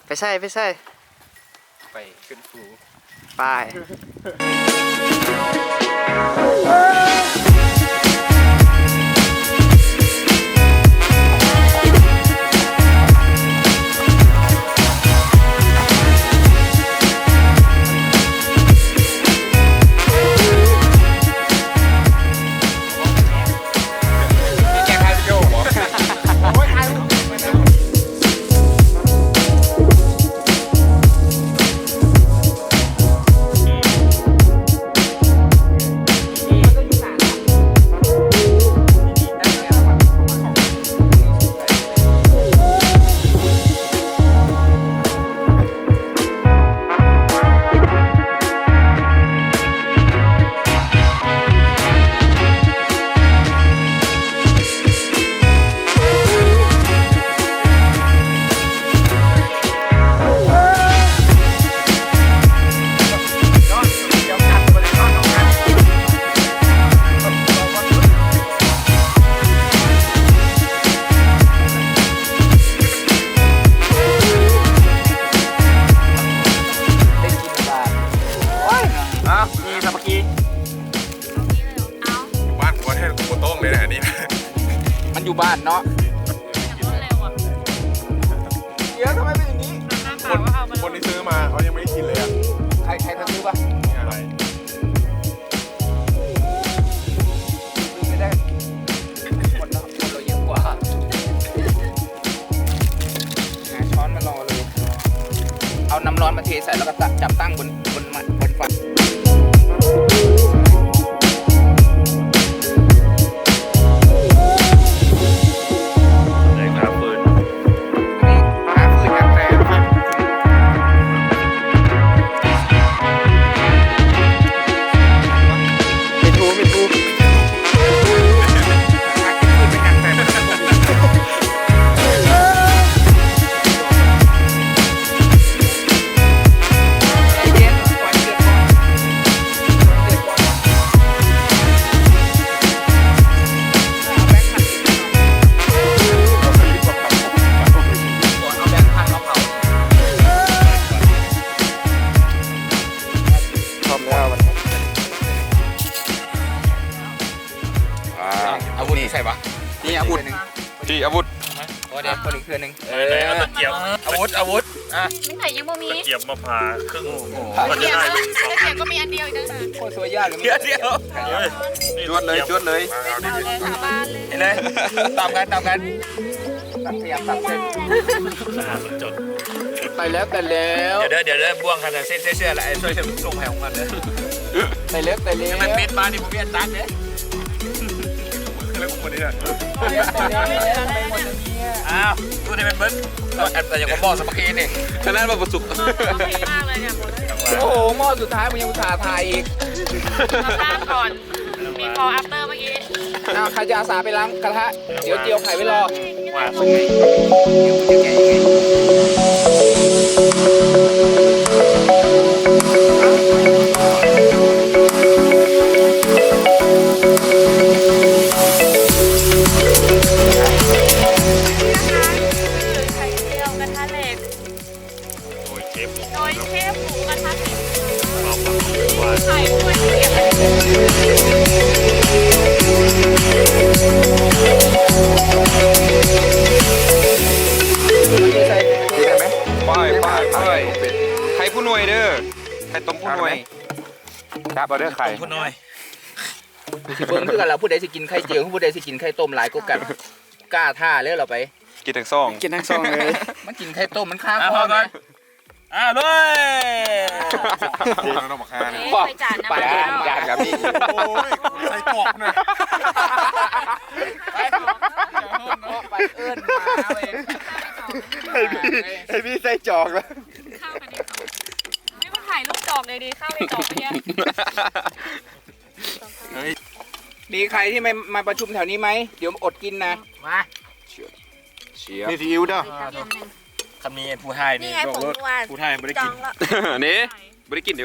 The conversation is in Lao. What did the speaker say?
ໄປໃສ ໄປໃສ? ໄປຂຶ້ນພູ ໄປ. ອ້າວ ມີສາມັກຄີ. ບ້ານກວນໃຫ້ບໍ່ຕ້ອງເລີຍນະ ອັນນີ້ນະ ມັນຢູ່ບ້ານເນາະ. ດຽວ ທຳໄມເປັນຢ່າງນີ້? ຄົນ ຄົນທີ່ຊື້ມາເຂົາຍັງບໍ່ໄດ້ກິນເລີຍອະ. ໃຄ ໃຄເຂົາຊື້ປະ? ຊື້ໄປໄດ້ ຄົນເນາະ ຄົນລາວເຍອະກວ່າ. ຫາຊ້ອນມາລໍເລີຍ ເອົານ້ຳຮ້ອນມາເທໃສ່ ແລ້ວກໍຕະ ຈັບຕັ້ງບົນ ບົນ ບົນໄຟ. ເລີຍຫາຟືນ ຫາຟືນຢ່າງແຮງ. ເຮັດຮູບ ເຮັດຮູບ. ພ້ອມແລ້ວບັດນີ້. ອາ ອາວຸດຢູ່ໃສວະ? ນີ້ອາວຸດ ທີ່ອາວຸດ. ໂອ້ ເດ ຄົນອີກເທື່ອໜຶ່ງ. ເອີ ເອົາຕະກຽບ ອາວຸດ ອາວຸດ. ອາ ມັນໄຫຍັງບໍ່ມີ ຕະກຽບມາຜ່າເຄິ່ງ. ໂອ້ໂຫ ຕະກຽບກໍມີອັນດຽວອີກຕ່າງຫາກ. ໂອ້ ສວຍຍາກ. ດຽວ ດຽວ ເຮີ້ຍ ຈວດເລີຍ ຈວດເລີຍ. ເອົາເລີຍ ຕາມກັນ ຕາມກັນ. ຕັກຂະຫຍັບຕັກເສັ້ນ ໄປແລ້ວ ໄປແລ້ວ. ດຽວເດີ ດຽວເດີ ບ່ວງຄັນເສັ້ນ ໃສ່ເສື້ອລະ ໃຫ້ຊ່ວຍສົ່ງໃຫ້ຂອງມັນເດີ. ໄປແລ້ວ ໄປແລ້ວ. ມັນເປັນມານີ້ບໍ່ມີອັນຕັກເດ້. ອ້າວ ດູໃຫ້ມັນເບິ່ງ ແຕ່ຍັງບໍ່ໝໍ້ສາມັກຄີນີ້ ຂະໜາດວ່າບໍ່ສຸກ. ໂອ້ໂຫ ໝໍ້ສຸດທ້າຍ ມຶງຍັງອຸດສ່າຖ່າຍອີກ. ມາສ້າງກ່ອນ. Before after ເມື່ອກີ້. ອ້າວ ໃຄຈະອາສາໄປລ້າງກະທະ ດຽວຈຽວໄຂ່ໄວ້ລໍ. ວ່າ ເປັນກະທະເຫຼັກ. ໂດຍເຊຟ ໂດຍເຊຟໝູກະທະເຫຼັກ ຂາຍດ້ວຍ. ໄປ ໄປ ໄປ. ໄຂ່ຜູ້ໜ່ວຍເດີ ໄຂ່ຕົ້ມຜູ້ໜ່ວຍ. ຈັບເອົາເດີໄຂ່ ຜູ້ໜ່ວຍ. ຊິເບິ່ງຄືກັນລະ ຜູ້ໃດຊິກິນໄຂ່ເຈີຍ ຜູ້ໃດຊິກິນໄຂ່ຕົ້ມຫຼາຍກວ່າກັນ. ກ້າທ້າເລີຍລາວໄປ. ກິນທັງສອງ ກິນທັງສອງເລີຍ. ມັນກິນໄຂ່ຕົ້ມ ມັນຄາຄໍ. ອ້າວ ລຸຍ. ເອີ ໄປຈານນຳ ໄປຈານກັບນີ້. ໂອ້ຍ ໃສ່ກອກນະ ໄປເອີ້ນມາເວີຍ. ໃຫ້ພີ່ ໃຫ້ພີ່ໃສ່ຈອກລະ. ຂ້າວກັນດີ ນີ້ມາຖ່າຍຮູບຈອກເລີຍດີ ຂ້າວໃນຈອກເມື່ອກີ້. ເຮີ້ຍ ມີໃຄທີ່ມາ ມາປະຊຸມແຖວນີ້ໄໝ? ດຽວອົດກິນນະ. ມາ ຊຽບ ຊຽບ. ມີຊີອິ້ວເດີ. ຄັນມີຜູ້ຖ່າຍນີ້ ນີ້ໄງ ບອກໂລດ ຜົງນົວ ຜູ້ຖ່າຍບໍ່ໄດ້ກິນ. ນີ້ບໍ່ໄດ້ກິນເດ້.